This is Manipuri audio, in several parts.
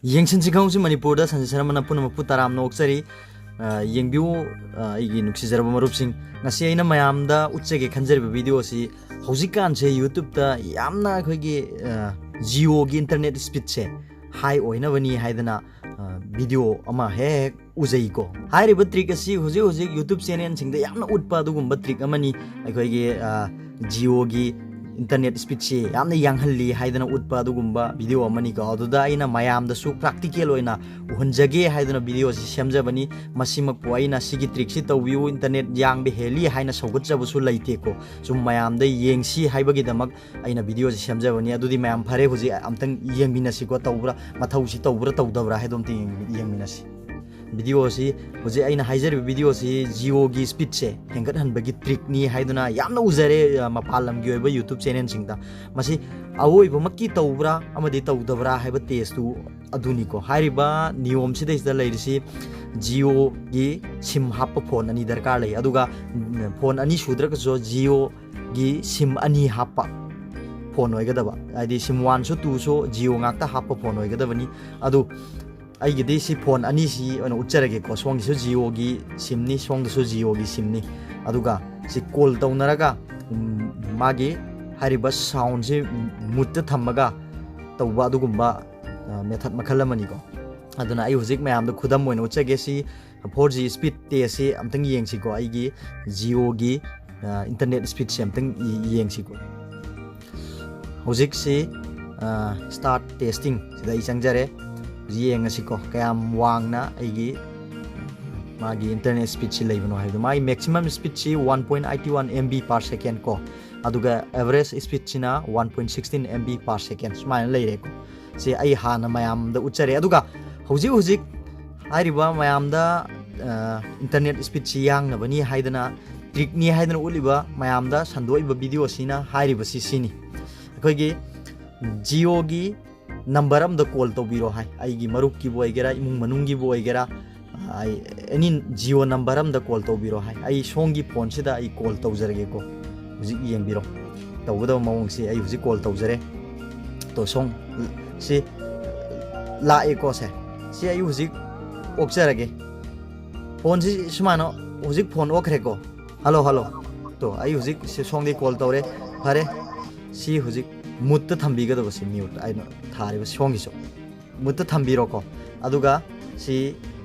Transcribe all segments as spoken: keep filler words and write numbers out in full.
ꯌꯦꯡꯁꯤꯟꯁꯤ ꯈꯪꯍꯧꯁꯤ ꯃꯅꯤꯄꯨꯔꯗ ꯁꯟꯖꯤꯠ ꯁꯅꯥꯃꯅ ꯄꯨꯝꯅꯃꯛꯄꯨ ꯇꯔꯥꯝꯅ ꯑꯣꯛꯆꯔꯤ꯫ ꯑ, ꯌꯦꯡꯕꯤꯌꯨ, ꯑ, ꯑꯩꯒꯤ ꯅꯨꯡꯁꯤꯖꯔꯕ ꯃꯔꯨꯞꯁꯤꯡ, ꯉꯁꯤ ꯑꯩꯅ ꯃꯌꯥꯝꯗ ꯎꯠꯆꯒꯦ ꯈꯟꯖꯔꯤꯕ video ꯑꯁꯤ ꯍꯧꯖꯤꯛꯀꯥꯟꯁꯦ YouTubeꯇ ꯌꯥꯝꯅ ꯑꯩꯈꯣꯏꯒꯤ, ꯑ, Jioꯒꯤ internet speedꯁꯦ high ꯑꯣꯏꯅꯕꯅꯤ ꯍꯥꯏꯗꯅ, ꯑ, video ꯑꯃ ꯍꯦꯛ ꯍꯦꯛ ꯎꯖꯩꯀꯣ꯫ ꯍꯥꯏꯔꯤꯕ trick ꯑꯁꯤ ꯍꯧꯖꯤꯛ ꯍꯧꯖꯤꯛ YouTube channelꯁꯤꯡꯗ ꯌꯥꯝꯅ ꯎꯠꯄ ꯑꯗꯨꯒꯨꯝꯕ trick ꯑꯃꯅꯤ꯫ ꯑꯩꯈꯣꯏꯒꯤ, ꯑ, Jioꯒꯤ internet speedꯁꯤ ꯌꯥꯝꯅ ꯌꯥꯡꯍꯜꯂꯤ ꯍꯥꯏꯗꯅ ꯎꯠꯄ ꯑꯗꯨꯒꯨꯝꯕ video ꯑꯃꯅꯤꯀꯣ꯫ ꯑꯗꯨꯗ ꯑꯩꯅ ꯃꯌꯥꯝꯗꯁꯨ practical ꯑꯣꯏꯅ ꯎꯍꯟꯖꯒꯦ ꯍꯥꯏꯗꯅ videoꯁꯤ ꯁꯦꯝꯖꯕꯅꯤ꯫ ꯃꯁꯤꯃꯛꯄꯨ ꯑꯩꯅ ꯁꯤꯒꯤ trickꯁꯤ ꯇꯧꯕꯤꯌꯨ, internet ꯌꯥꯡꯕ ꯍꯦꯜꯂꯤ ꯍꯥꯏꯅ ꯁꯧꯒꯠꯆꯕꯁꯨ ꯂꯩꯇꯦꯀꯣ꯫ ꯁꯨꯝ ꯃꯌꯥꯝꯗ ꯌꯦꯡꯁꯤ ꯍꯥꯏꯕꯒꯤꯗꯃꯛ ꯑꯩꯅ videoꯁꯤ ꯁꯦꯝꯖꯕꯅꯤ꯫ ꯑꯗꯨꯗꯤ ꯃꯌꯥꯝ ꯐꯔꯦ, ꯍꯧꯖꯤꯛ ꯑꯝꯇꯪ ꯌꯦꯡꯃꯤꯟꯅꯁꯤꯀꯣ, ꯇꯧꯕ꯭ꯔꯥ, ꯃꯊꯧꯁꯤ ꯇꯧꯕ꯭ꯔꯥ ꯇꯧꯗꯕ꯭ꯔꯥ ꯍꯥꯏꯗꯣ ꯑꯝꯇ ꯌꯦꯡ-, ꯌꯦꯡꯃꯤꯟꯅꯁꯤ꯫ Videoꯁꯤ ꯍꯧꯖꯤꯛ ꯑꯩꯅ ꯍꯥꯏꯖꯔꯤꯕ videoꯁꯤ Jioꯒꯤ speedꯁꯦ ꯍꯦꯟꯒꯠꯍꯟꯕꯒꯤ trickꯅꯤ ꯍꯥꯏꯗꯨꯅ ꯌꯥꯝꯅ ꯎꯖꯔꯦ, ꯑ, ꯃꯄꯥꯟ ꯂꯝꯒꯤ ꯑꯣꯏꯕ YouTube channelꯁꯤꯡꯗ꯫ ꯃꯁꯤ ꯑꯋꯣꯏꯕꯃꯛꯀꯤ ꯇꯧꯕ꯭ꯔꯥ ꯑꯃꯗꯤ ꯇꯧꯗꯕ꯭ꯔꯥ ꯍꯥꯏꯕ testꯇꯨ ꯑꯗꯨꯅꯤꯀꯣ꯫ ꯍꯥꯏꯔꯤꯕ ꯅꯤꯌꯣꯝꯁꯤꯗꯩꯁꯤꯗ ꯂꯩꯔꯤꯁꯤ Jioꯒꯤ SIM ꯍꯥꯞꯄ phone ꯑꯅꯤ ꯗꯔꯀꯥꯔ ꯂꯩ, ꯑꯗꯨꯒ, ꯎꯝ, phone ꯑꯅꯤ ꯁꯨꯗ꯭ꯔꯒꯁꯨ Jioꯒꯤ SIM ꯑꯅꯤ ꯍꯥꯞꯄ phone ꯑꯣꯏꯒꯗꯕ, ꯍꯥꯏꯗꯤ SIM oneꯁꯨ twoꯁꯨ Jio ꯉꯥꯛꯇ ꯍꯥꯞꯄ phone ꯑꯣꯏꯒꯗꯕꯅꯤ꯫ ꯑꯗꯨ ꯑꯩꯒꯤꯗꯤ ꯁꯤ phone ꯑꯅꯤꯁꯤ ꯑꯣꯏꯅ ꯎꯠꯆꯔꯒꯦꯀꯣ꯫ ꯁꯣꯝꯒꯤꯁꯨ Jioꯒꯤ SIMꯅꯤ, ꯁꯣꯝꯗꯁꯨ Jioꯒꯤ SIMꯅꯤ꯫ ꯑꯗꯨꯒ ꯁꯤ call ꯇꯧꯅꯔꯒ, ꯎꯝ, ꯃꯥꯒꯤ ꯍꯥꯏꯔꯤꯕ soundꯁꯤ muteꯇ ꯊꯝꯃꯒ ꯇꯧꯕ ꯑꯗꯨꯒꯨꯝꯕ, ꯑ, method ꯃꯈꯜ ꯑꯃꯅꯤꯀꯣ꯫ ꯑꯗꯨꯅ ꯑꯩ ꯍꯧꯖꯤꯛ ꯃꯌꯥꯝꯗ ꯈꯨꯗꯝ ꯑꯣꯏꯅ ꯎꯠꯆꯒꯦ꯫ ꯁꯤ four G speed testꯁꯤ ꯑꯝꯇꯪ ꯌꯦꯡꯁꯤꯀꯣ꯫ ꯑꯩꯒꯤ Jioꯒꯤ, ꯑ, internet speedꯁꯦ ꯑꯝꯇꯪ ꯌꯦ-, ꯌꯦꯡꯁꯤꯀꯣ꯫ ꯍꯧꯖꯤꯛꯁꯤ, ꯑ, start testing ꯁꯤꯗ ꯑꯩ ꯆꯪꯖꯔꯦ꯫ ꯌꯦꯡꯉꯁꯤꯀꯣ, ꯀꯌꯥꯝ ꯋꯥꯡꯅ ꯑꯩꯒꯤ ꯃꯥꯒꯤ internet speedꯁꯤ ꯂꯩꯕꯅꯣ ꯍꯥꯏꯕꯗꯣ꯫ ꯃꯥꯒꯤ maximum speedꯁꯤ one point eight one MB per second ꯀꯣ, ꯑꯗꯨꯒ average speedꯁꯤꯅ one point sixteen MB per second ꯁꯨꯃꯥꯏꯅ ꯂꯩꯔꯦꯀꯣ꯫ ꯁꯤ ꯑꯩ ꯍꯥꯟꯅ ꯃꯌꯥꯝꯗ ꯎꯠꯆꯔꯦ꯫ ꯑꯗꯨꯒ ꯍꯧꯖꯤꯛ ꯍꯧꯖꯤꯛ ꯍꯥꯏꯔꯤꯕ ꯃꯌꯥꯝꯗ, ꯑ, internet speedꯁꯤ ꯌꯥꯡꯅꯕꯅꯤ ꯍꯥꯏꯗꯅ, trickꯅꯤ ꯍꯥꯏꯗꯅ ꯎꯠꯂꯤꯕ ꯃꯌꯥꯝꯗ ꯁꯟꯗꯣꯛꯏꯕ videoꯁꯤꯅ ꯍꯥꯏꯔꯤꯕꯁꯤ ꯁꯤꯅꯤ꯫ ꯑꯩꯈꯣꯏꯒꯤ Jioꯒꯤ number ꯑꯃꯗ call ꯇꯧꯕꯤꯔꯣ ꯍꯥꯏ꯫ ꯑꯩꯒꯤ ꯃꯔꯨꯞꯀꯤꯕꯨ ꯑꯣꯏꯒꯦꯔꯥ, ꯏꯃꯨꯡ ꯃꯅꯨꯡꯒꯤꯕꯨ ꯑꯣꯏꯒꯦꯔꯥ, ꯑꯩ any Jio number ꯑꯃꯗ call ꯇꯧꯕꯤꯔꯣ ꯍꯥꯏ꯫ ꯑꯩ ꯁꯣꯝꯒꯤ phoneꯁꯤꯗ ꯑꯩ call ꯇꯧꯖꯔꯒꯦꯀꯣ꯫ ꯍꯧꯖꯤꯛ ꯌꯦꯡꯕꯤꯔꯣ꯫ ꯇꯧꯒꯗꯕ ꯃꯑꯣꯡꯁꯤ ꯑꯩ ꯍꯧꯖꯤꯛ call ꯇꯧꯖꯔꯦ꯫ ꯇꯣ ꯁꯣꯝ ꯁꯤ ꯂꯥꯛꯑꯦꯀꯣ꯫ ꯁꯦ, ꯁꯤ ꯑꯩ ꯍꯧꯖꯤꯛ ꯑꯣꯛꯆꯔꯒꯦ꯫ ꯐꯣꯟꯁꯤ ꯁꯨꯃꯥꯏꯅ ꯍꯧꯖꯤꯛ ꯐꯣꯟ ꯑꯣꯛꯈ꯭ꯔꯦꯀꯣ꯫ Hello, hello. ꯇꯣ, ꯑꯩ ꯍꯧꯖꯤꯛ ꯁꯤ ꯁꯣꯝꯗꯒꯤ ꯀꯣꯜ ꯇꯧꯔꯦ꯫ ꯐꯔꯦ, ꯁꯤ ꯍꯧꯖꯤꯛ ꯃꯨꯠꯇ ꯊꯝꯕꯤꯒꯗꯕꯁꯤ, ꯃ꯭ꯌꯨꯠ ꯑꯩꯅ ꯊꯥꯔꯤꯕ ꯁꯣꯝꯒꯤꯁꯨ ꯃꯨꯠꯇ ꯊꯝꯕꯤꯔꯣꯀꯣ꯫ ꯑꯗꯨꯒ ꯁꯤ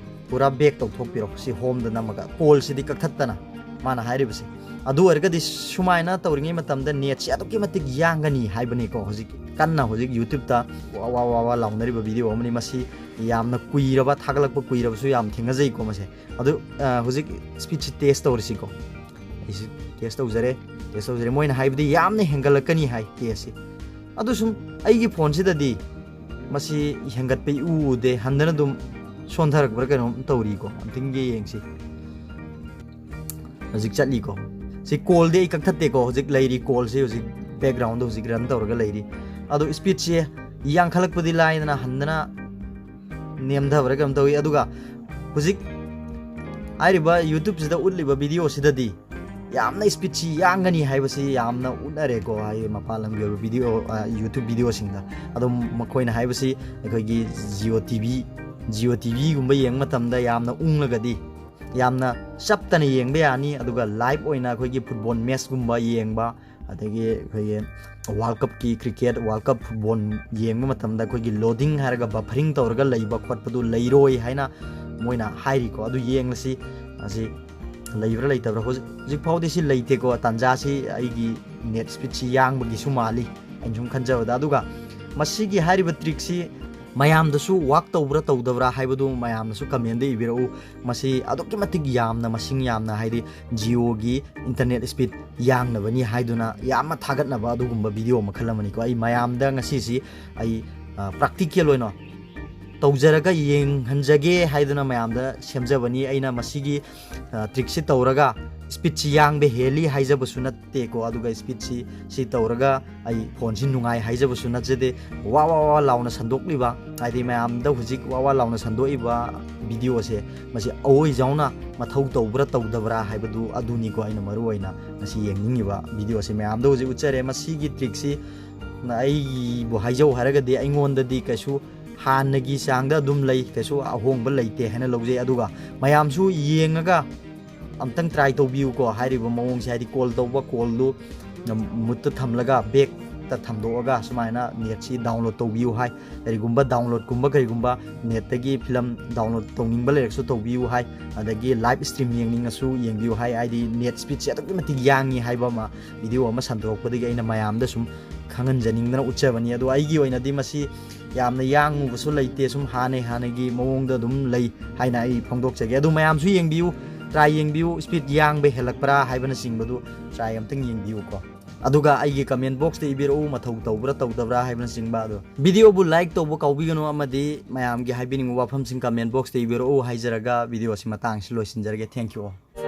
ꯄꯨꯔꯥ ꯕꯦꯛ ꯇꯧꯊꯣꯛꯄꯤꯔꯣ꯫ ꯁꯤ ꯍꯣꯝꯗ ꯅꯝꯃꯒ ꯀꯣꯜꯁꯤꯗꯤ ꯀꯛꯊꯠꯇꯅ, ꯃꯥꯅ ꯍꯥꯏꯔꯤꯕꯁꯦ꯫ ꯑꯗꯨ ꯑꯣꯏꯔꯒꯗꯤ ꯁꯨꯃꯥꯏꯅ ꯇꯧꯔꯤꯉꯩ ꯃꯇꯝꯗ ꯅꯦꯠꯁꯤ ꯑꯗꯨꯛꯀꯤ ꯃꯇꯤꯛ ꯌꯥꯡꯒꯅꯤ ꯍꯥꯏꯕꯅꯤꯀꯣ꯫ ꯍꯧꯖꯤꯛ ꯀꯟꯅ ꯍꯧꯖꯤꯛ ꯌꯨꯇ꯭ꯌꯨꯕꯇ ꯋꯥ ꯋꯥ ꯋꯥ ꯋꯥ ꯂꯥꯎꯅꯔꯤꯕ ꯚꯤꯗꯤꯑꯣ ꯑꯃꯅꯤ꯫ ꯃꯁꯤ ꯌꯥꯝꯅ ꯀꯨꯏꯔꯕ, ꯊꯥꯒꯠꯂꯛꯄ ꯀꯨꯏꯔꯕꯁꯨ ꯌꯥꯝ ꯊꯦꯡꯅꯖꯩꯀꯣ ꯃꯁꯦ꯫ ꯑꯗꯨ, ꯑ, ꯍꯧꯖꯤꯛ ꯁ꯭ꯄꯤꯠꯁꯤ ꯇꯦꯁ ꯇꯧꯔꯁꯤꯀꯣ꯫ ꯑꯩꯁꯨ ꯇꯦꯁ ꯇꯧꯖꯔꯦ, ꯇꯦꯁ ꯇꯧꯖꯔꯦ꯫ ꯃꯣꯏꯅ ꯍꯥꯏꯕꯗꯤ ꯌꯥꯝꯅ ꯍꯦꯟꯒꯠꯂꯛꯀꯅꯤ ꯍꯥꯏ ꯇꯦꯁꯁꯤ꯫ ꯑꯗꯨ ꯁꯨꯝ ꯑꯩꯒꯤ ꯐꯣꯟꯁꯤꯗꯗꯤ ꯃꯁꯤ ꯍꯦꯟꯒꯠꯄ ꯏꯎ ꯎꯗꯦ, ꯍꯟꯗꯅ ꯑꯗꯨꯝ ꯁꯣꯟꯊꯔꯛꯄ꯭ꯔꯥ ꯀꯩꯅꯣꯝ ꯇꯧꯔꯤꯀꯣ꯫ ꯑꯝꯇꯪꯒ ꯌꯦꯡꯁꯤ꯫ ꯍꯧꯖꯤꯛ ꯆꯠꯂꯤꯀꯣ꯫ ꯁꯤ ꯀꯣꯜꯗꯤ ꯑꯩ ꯀꯛꯊꯠꯇꯦꯀꯣ꯫ ꯍꯧꯖꯤꯛ ꯂꯩꯔꯤ ꯀꯣꯜꯁꯤ, ꯍꯧꯖꯤꯛ ꯕꯦꯛꯒ꯭ꯔꯥꯎꯟꯗ ꯍꯧꯖꯤꯛ ꯔꯟ ꯇꯧꯔꯒ ꯂꯩꯔꯤ꯫ ꯑꯗꯣ ꯁ꯭ꯄꯤꯠꯁꯦ ꯌꯥꯡꯈꯠꯂꯛꯄꯗꯤ ꯂꯥꯏꯗꯅ, ꯍꯟꯗꯅ ꯅꯦꯝꯊꯕ꯭ꯔꯥ ꯀꯩꯅꯣꯝ ꯇꯧꯏ꯫ ꯑꯗꯨꯒ ꯍꯧꯖꯤꯛ ꯍꯥꯏꯔꯤꯕ ꯌꯨꯇ꯭ꯌꯨꯕꯁꯤꯗ ꯎꯠꯂꯤꯕ ꯚꯤꯗꯤꯑꯣꯁꯤꯗꯗꯤ ꯌꯥꯝꯅ ꯁ꯭ꯄꯤꯠꯁꯤ ꯌꯥꯡꯒꯅꯤ ꯍꯥꯏꯕꯁꯤ ꯌꯥꯝꯅ ꯎꯠꯅꯔꯦꯀꯣ, ꯍꯥꯏꯗꯤ ꯃꯄꯥꯟ ꯂꯝꯒꯤ ꯑꯣꯏꯕ ꯚꯤꯗꯤꯑꯣ, ꯑ, ꯌꯨꯇ꯭ꯌꯨꯕ ꯚꯤꯗꯤꯑꯣꯁꯤꯡꯗ꯫ ꯑꯗꯨꯝ ꯃꯈꯣꯏꯅ ꯍꯥꯏꯕꯁꯤ ꯑꯩꯈꯣꯏꯒꯤ Jio TV, Jio TVꯒꯨꯝꯕ ꯌꯦꯡꯕ ꯃꯇꯝꯗ ꯌꯥꯝꯅ ꯎꯪꯂꯒꯗꯤ, ꯌꯥꯝꯅ ꯆꯞꯇꯅ ꯌꯦꯡꯕ ꯌꯥꯅꯤ꯫ ꯑꯗꯨꯒ ꯂꯥꯏꯚ ꯑꯣꯏꯅ ꯑꯩꯈꯣꯏꯒꯤ ꯐꯨꯠꯕꯣꯜ ꯃꯦꯠꯆꯀꯨꯝꯕ ꯌꯦꯡꯕ, ꯑꯗꯒꯤ ꯑꯩꯈꯣꯏꯒꯤ World Cupꯀꯤ, cricket World Cup football ꯌꯦꯡꯕ ꯃꯇꯝꯗ ꯑꯩꯈꯣꯏꯒꯤ loading ꯍꯥꯏꯔꯒ buffering ꯇꯧꯔꯒ ꯂꯩꯕ ꯈꯣꯠꯄꯗꯨ ꯂꯩꯔꯣꯏ ꯍꯥꯏꯅ ꯃꯣꯏꯅ ꯍꯥꯏꯔꯤꯀꯣ꯫ ꯑꯗꯨ ꯌꯦꯡꯂꯁꯤ, ꯑꯁꯤ ꯂꯩꯕ꯭ꯔꯥ ꯂꯩꯇꯕ꯭ꯔꯥ꯫ ꯍꯧꯖꯤꯛ, ꯍꯧꯖꯤꯛ ꯐꯥꯎꯗꯤ ꯁꯤ ꯂꯩꯇꯦꯀꯣ꯫ ꯇꯥꯟꯖꯥꯁꯤ ꯑꯩꯒꯤ ꯅꯦꯠ ꯁ꯭ꯄꯤꯠꯁꯤ ꯌꯥꯡꯕꯒꯤꯁꯨ ꯃꯥꯜꯂꯤ, ꯑꯩꯅ ꯁꯨꯝ ꯈꯟꯖꯕꯗ꯫ ꯑꯗꯨꯒ ꯃꯁꯤꯒꯤ ꯍꯥꯏꯔꯤꯕ ꯇ꯭ꯔꯤꯛꯁꯤ ꯃꯌꯥꯝꯗꯁꯨ ꯋꯥꯛ ꯇꯧꯕ꯭ꯔꯥ ꯇꯧꯗꯕ꯭ꯔꯥ ꯍꯥꯏꯕꯗꯨ ꯃꯌꯥꯝꯅꯁꯨ ꯀꯃꯦꯟꯗ ꯏꯕꯤꯔꯛꯎ꯫ ꯃꯁꯤ ꯑꯗꯨꯛꯀꯤ ꯃꯇꯤꯛ ꯌꯥꯝꯅ, ꯃꯁꯤꯡ ꯌꯥꯝꯅ, ꯍꯥꯏꯗꯤ Jioꯒꯤ ꯏꯟꯇꯔꯅꯦꯠ ꯁ꯭ꯄꯤꯠ ꯌꯥꯡꯅꯕꯅꯤ ꯍꯥꯏꯗꯨꯅ ꯌꯥꯝꯅ ꯊꯥꯒꯠꯅꯕ ꯑꯗꯨꯒꯨꯝꯕ ꯚꯤꯗꯤꯑꯣ ꯃꯈꯜ ꯑꯃꯅꯤꯀꯣ꯫ ꯑꯩ ꯃꯌꯥꯝꯗ ꯉꯁꯤꯁꯤ ꯑꯩ, ꯑ, practical ꯑꯣꯏꯅ ꯇꯧꯖꯔꯒ ꯌꯦꯡꯍꯟꯖꯒꯦ ꯍꯥꯏꯗꯨꯅ ꯃꯌꯥꯝꯗ ꯁꯦꯝꯖꯕꯅꯤ꯫ ꯑꯩꯅ ꯃꯁꯤꯒꯤ, ꯑ, ꯇ꯭ꯔꯤꯛꯁꯤ ꯇꯧꯔꯒ ꯁ꯭ꯄꯤꯠꯁꯤ ꯌꯥꯡꯕ ꯍꯦꯜꯂꯤ ꯍꯥꯏꯖꯕꯁꯨ ꯅꯠꯇꯦꯀꯣ꯫ ꯑꯗꯨꯒ ꯁ꯭ꯄꯤꯠꯁꯤ, ꯁꯤ ꯇꯧꯔꯒ ꯑꯩ ꯐꯣꯟꯁꯤ ꯅꯨꯡꯉꯥꯏ ꯍꯥꯏꯖꯕꯁꯨ ꯅꯠꯆꯗꯦ꯫ ꯋꯥ ꯋꯥ ꯋꯥ ꯂꯥꯎꯅ ꯁꯟꯗꯣꯛꯂꯤꯕ, ꯍꯥꯏꯗꯤ ꯃꯌꯥꯝꯗ ꯍꯧꯖꯤꯛ ꯋꯥ ꯋꯥ ꯂꯥꯎꯅ ꯁꯟꯗꯣꯛꯏꯕ ꯚꯤꯗꯤꯑꯣꯁꯦ, ꯃꯁꯤ ꯑꯑꯣꯏꯖꯥꯎꯅ ꯃꯊꯧ ꯇꯧꯕ꯭ꯔꯥ ꯇꯧꯗꯕ꯭ꯔꯥ ꯍꯥꯏꯕꯗꯨ ꯑꯗꯨꯅꯤꯀꯣ ꯑꯩꯅ ꯃꯔꯨ ꯑꯣꯏꯅ ꯉꯁꯤ ꯌꯦꯡꯅꯤꯡꯉꯤꯕ ꯚꯤꯗꯤꯑꯣꯁꯦ꯫ ꯃꯌꯥꯝꯗ ꯍꯧꯖꯤꯛ ꯎꯠꯆꯔꯦ꯫ ꯃꯁꯤꯒꯤ ꯇ꯭ꯔꯤꯛꯁꯤ ꯑꯩꯕꯨ ꯍꯥꯏꯖꯧ ꯍꯥꯏꯔꯒꯗꯤ ꯑꯩꯉꯣꯟꯗꯗꯤ ꯀꯩꯁꯨ ꯍꯥꯟꯅꯒꯤ ꯆꯥꯡꯗ ꯑꯗꯨꯝ ꯂꯩ, ꯀꯩꯁꯨ ꯑꯍꯣꯡꯕ ꯂꯩꯇꯦ ꯍꯥꯏꯅ ꯂꯧꯖꯩ꯫ ꯑꯗꯨꯒ ꯃꯌꯥꯝꯁꯨ ꯌꯦꯡꯉꯒ ꯑꯝꯇꯪ try ꯇꯧꯕꯤꯌꯨꯀꯣ꯫ ꯍꯥꯏꯔꯤꯕ ꯃꯑꯣꯡꯁꯦ, ꯍꯥꯏꯗꯤ call ꯇꯧꯕ, callꯗꯨ ꯃꯨꯠꯇ ꯊꯝꯂꯒ backꯇ ꯊꯝꯗꯣꯛꯑꯒ ꯁꯨꯃꯥꯏꯅ netꯁꯤ download ꯇꯧꯕꯤꯌꯨ ꯍꯥꯏ꯫ ꯀꯔꯤꯒꯨꯝꯕ downloadꯀꯨꯝꯕ ꯀꯔꯤꯒꯨꯝꯕ netꯇꯒꯤ film download ꯇꯧꯅꯤꯡꯕ ꯂꯩꯔꯒꯁꯨ ꯇꯧꯕꯤꯌꯨ ꯍꯥꯏ꯫ ꯑꯗꯒꯤ live stream ꯌꯦꯡꯅꯤꯡꯉꯁꯨ ꯌꯦꯡꯕꯤꯌꯨ ꯍꯥꯏ꯫ ꯍꯥꯏꯗꯤ net speedꯁꯦ ꯑꯗꯨꯛꯀꯤ ꯃꯇꯤꯛ ꯌꯥꯡꯉꯤ ꯍꯥꯏꯕ ꯑꯃ video ꯑꯃ ꯁꯟꯗꯣꯔꯛꯄꯗꯒꯤ ꯑꯩꯅ ꯃꯌꯥꯝꯗ ꯁꯨꯝ ꯈꯪꯍꯟꯖꯅꯤꯡꯗꯅ ꯎꯠꯆꯕꯅꯤ꯫ ꯑꯗꯣ ꯑꯩꯒꯤ ꯑꯣꯏꯅꯗꯤ ꯃꯁꯤ ꯌꯥꯝꯅ ꯌꯥꯡꯉꯨꯕꯁꯨ ꯂꯩꯇꯦ, ꯁꯨꯝ ꯍꯥꯟꯅꯩ ꯍꯥꯟꯅꯒꯤ ꯃꯑꯣꯡꯗ ꯑꯗꯨꯝ ꯂꯩ ꯍꯥꯏꯅ ꯑꯩ ꯐꯣꯡꯗꯣꯛꯆꯒꯦ꯫ ꯑꯗꯨ ꯃꯌꯥꯝꯁꯨ ꯌꯦꯡꯕꯤꯌꯨ, try ꯌꯦꯡꯕꯤꯌꯨ, speed ꯌꯥꯡꯕ ꯍꯦꯜꯂꯛꯄ꯭ꯔꯥ ꯍꯥꯏꯕꯅꯆꯤꯡꯕꯗꯨ try ꯑꯝꯇꯪ ꯌꯦꯡꯕꯤꯌꯨꯀꯣ꯫ ꯑꯗꯨꯒ ꯑꯩꯒꯤ comment boxꯇ ꯏꯕꯤꯔꯛꯎ, ꯃꯊꯧ ꯇꯧꯕ꯭ꯔꯥ ꯇꯧꯗꯕ꯭ꯔꯥ ꯍꯥꯏꯕꯅꯆꯤꯡꯕ꯫ ꯑꯗꯣ videoꯕꯨ like ꯇꯧꯕ ꯀꯥꯎꯕꯤꯒꯅꯨ, ꯑꯃꯗꯤ ꯃꯌꯥꯝꯒꯤ ꯍꯥꯏꯕꯤꯅꯤꯡꯕ ꯋꯥꯐꯝꯁꯤꯡ comment boxꯇ ꯏꯕꯤꯔꯛꯎ ꯍꯥꯏꯖꯔꯒ videoꯁꯤ ꯃꯇꯥꯡꯁꯤ ꯂꯣꯏꯁꯤꯟꯖꯔꯒꯦ꯫ Thank you all꯫